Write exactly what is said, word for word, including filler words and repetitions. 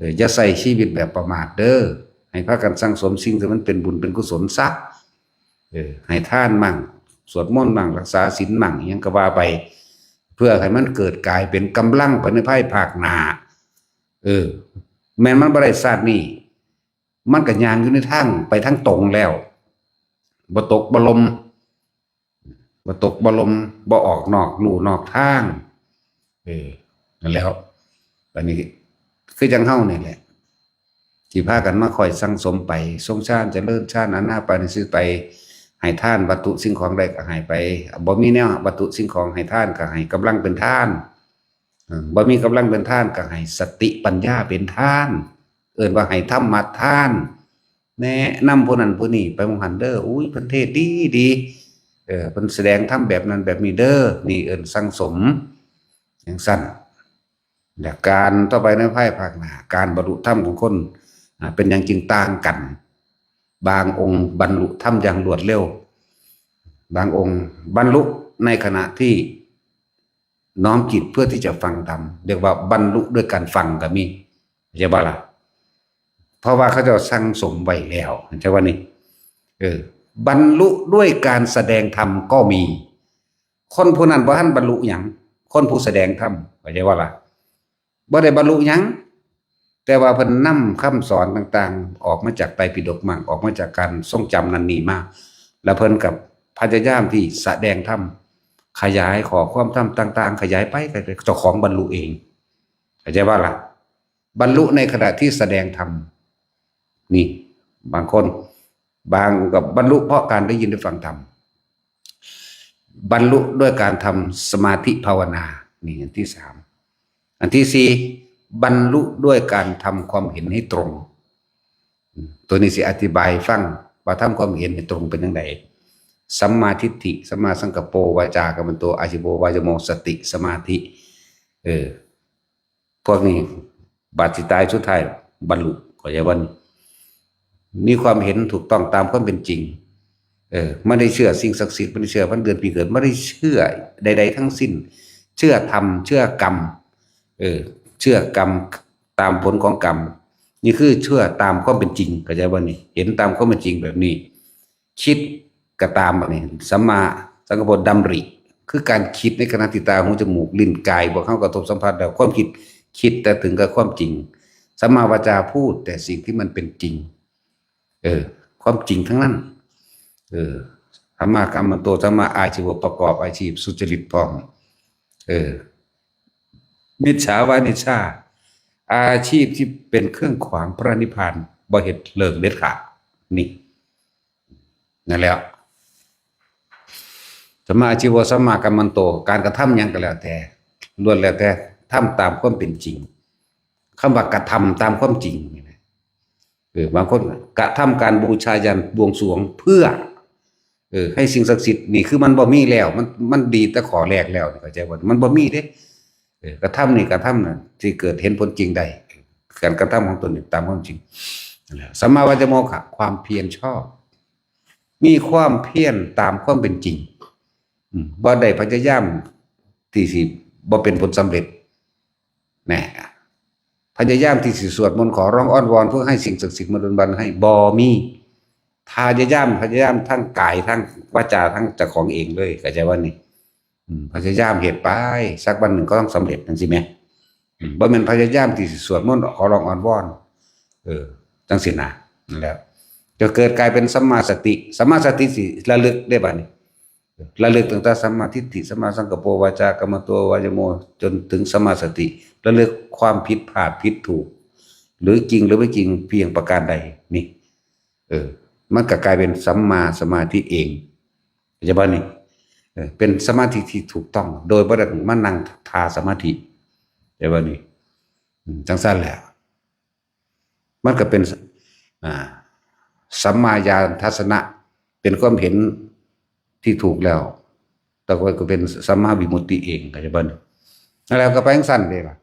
เออ อย่าใช้ชีวิตแบบประมาทเด้อ ให้พากันสั่งสมสิ่งที่มันเป็นบุญเป็นกุศลซะ เออ ให้ทานมั่ง สวดมนต์มั่ง รักษาศีลมั่ง อิหยังก็ว่าไป เพื่อให้มันเกิดกลายเป็นกำลังไปในภายภาคหน้า เออ แม่นมันบ่ได้ชาตินี้ มันก็ย่างอยู่ในทางไปทางตรงแล้ว บ่ตกบ่หล่ม บ่ตกบ่หล่ม บ่ออกนอกลู่นอกทาง เออ นั่นแหล้ว อันนี้คือจั่งเฮานี่แหละ ที่พากันมาคอยสั่งสมไป ทรงฌาน เจริญฌาน อานาปานสติไป ให้ทานวัตถุสิ่งของใดก็ให้ไป บ่มีแนววัตถุสิ่งของให้ทานก็ให้กำลังเป็นทาน อืม บ่มีกำลังเป็นทานก็ให้สติปัญญาเป็นทาน เอิ้นว่าให้ธรรมทาน แนะนำผู้นั้นผู้นี้ไปหม่องหั้นเด้อ อุ้ย เพิ่นเทศน์ดีดี เออ เพิ่นแสดงธรรมแบบนั้นแบบนี้เด้อ นี่เอิ้นสั่งสม จั่งซั้น และการต่อไปในภายภาคหน้า การบรรลุธรรมของคน อ่า เป็นอย่างจึงต่างกัน บางองค์บรรลุธรรมอย่างรวดเร็ว บางองค์บรรลุในขณะที่น้อมจิตเพื่อที่จะฟังธรรม เรียกว่าบรรลุด้วยการฟังก็มี เข้าใจบ่ล่ะ เพราะว่าเขาเจ้าสั่งสมไว้แล้ว เข้าใจว่านี่ เออ บรรลุด้วยการแสดงธรรมก็มี คนผู้นั้นบ่ทันบรรลุหยัง คนผู้แสดงธรรม เข้าใจบ่ล่ะ บ่ได้บรรลุหยัง แต่ว่าเพิ่นนำคำสอนต่างๆ ออกมาจากไตรปิฎกมั่ง ออกมาจากการทรงจำนั่นนี่มา แล้วเพิ่นก็พยายามที่แสดงธรรม ขยายข้อความธรรมต่างๆ ขยายไป เจ้าของบรรลุเอง เข้าใจบ่ล่ะ บรรลุในขณะที่แสดงธรรม นี่ บางคน บางก็บรรลุเพราะการได้ยินได้ฟังธรรม บรรลุด้วยการทำสมาธิภาวนา นี่อันที่สาม อันที่สี่ บรรลุด้วยการทำความเห็นให้ตรง ตัวนี้สิอธิบายให้ฟังว่าทำความเห็นให้ตรงเป็นจั่งใด สัมมาทิฏฐิ สัมมาสังกัปโป วาจากัมมันโต อาชีโว วายโม สติ สมาธิ เออ พวกนี้บัดสิตายสุดท้ายบรรลุ เข้าใจบ่นี่ มีความเห็นถูกต้องตามความเป็นจริง เออ ไม่ได้เชื่อสิ่งศักดิ์สิทธิ์ ไม่ได้เชื่อวันเดือนปีเกิด ไม่ได้เชื่อใดๆทั้งสิ้น เชื่อธรรม เชื่อกรรม เออ เชื่อกรรม ตามผลของกรรม นี่คือเชื่อตามความเป็นจริง เข้าใจบ่นี่ เห็นตามความเป็นจริงแบบนี้ คิดก็ตามบัดนี้ สัมมาสังกัปโป ดำริ คือการคิดในขณะที่ตา หู จมูก ลิ้น กาย พวกเขากระทบสัมผัสแล้ว ความคิด คิดแต่ถึงกับความจริง สัมมาวาจา พูดแต่สิ่งที่มันเป็นจริง เออ ความจริงทั้งนั้น เออ สัมมากัมมันโต สัมมาอาชีวะ ประกอบอาชีพสุจริตพร้อม เออ มิจฉาวานิชา อาชีพที่เป็นเครื่องขวางพระนิพพาน บ่เฮ็ด เลิกเด็ดขาด นี่ นั่นแหละ สัมมาอาชีวะ สัมมากัมมันโต การกระทำหยังก็แล้วแต่ ล้วนแล้วแต่ทำตามความเป็นจริง คำว่ากระทำตามความจริงนี่นะ เออ บางคนกระทำการบูชายัญบวงสรวงเพื่อ เออ ให้สิ่งศักดิ์สิทธิ์ นี่คือมันบ่มีแล้ว มัน มันดีแต่ข้อแรกแล้ว เข้าใจบ่ มันบ่มีเด้ เออ กระทำนี่ กระทำน่ะ ที่เกิดเห็นผลจริงได้ การกระทำของตนนี่ตามความจริง นั่นแหละ สัมมาวายโม ค่ะ ความเพียรชอบ มีความเพียรตามความเป็นจริง อืม บ่ได้พยายามที่สิบ่เป็นผลสำเร็จ แน่ พยายามที่สิสวดมนต์ขอร้องอ้อนวอนเพื่อให้สิ่งศักดิ์สิทธิ์มาดลบันดาลให้ บ่มี พยายาม พยายามทั้งกาย ทั้งวาจา ทั้งเจ้าของเองเลย เข้าใจบ่นี่ อืม พยายามเฮ็ดไป สักวันหนึ่งก็ต้องสำเร็จจั่งซี้แหม อืม บ่แม่นพยายามที่สิสวดมนต์ขอร้องอ้อนวอน เออ จั่งซี้นะ นั่นแหละ จะเกิดกลายเป็นสัมมาสติ สัมมาสติสิระลึกได้บัดนี้ ระลึกตั้งแต่สัมมาทิฏฐิ สัมมาสังกัปโป วาจากัมมันโต วายโม จนถึงสัมมาสติ ระลึกความผิดพลาดผิดถูก หรือจริงหรือไม่จริงเพียงประการใด นี่ เออ มันก็กลายเป็นสัมมาสมาธิเอง เข้าใจบ่นี่ เออ เป็นสมาธิที่ถูกต้อง โดยบ่ได้มานั่งท่าสมาธิ เข้าใจบ่นี่ อืม จั่งซั้นแหละ มันก็เป็น อ่า สัมมาญาณทัศนะ เป็นความเห็นที่ถูกแล้ว แต่ว่าก็เป็นสัมมาวิมุตติเอง เข้าใจบ่นี่ แล้วก็ไปจั่งซั้นเด้ล่ะ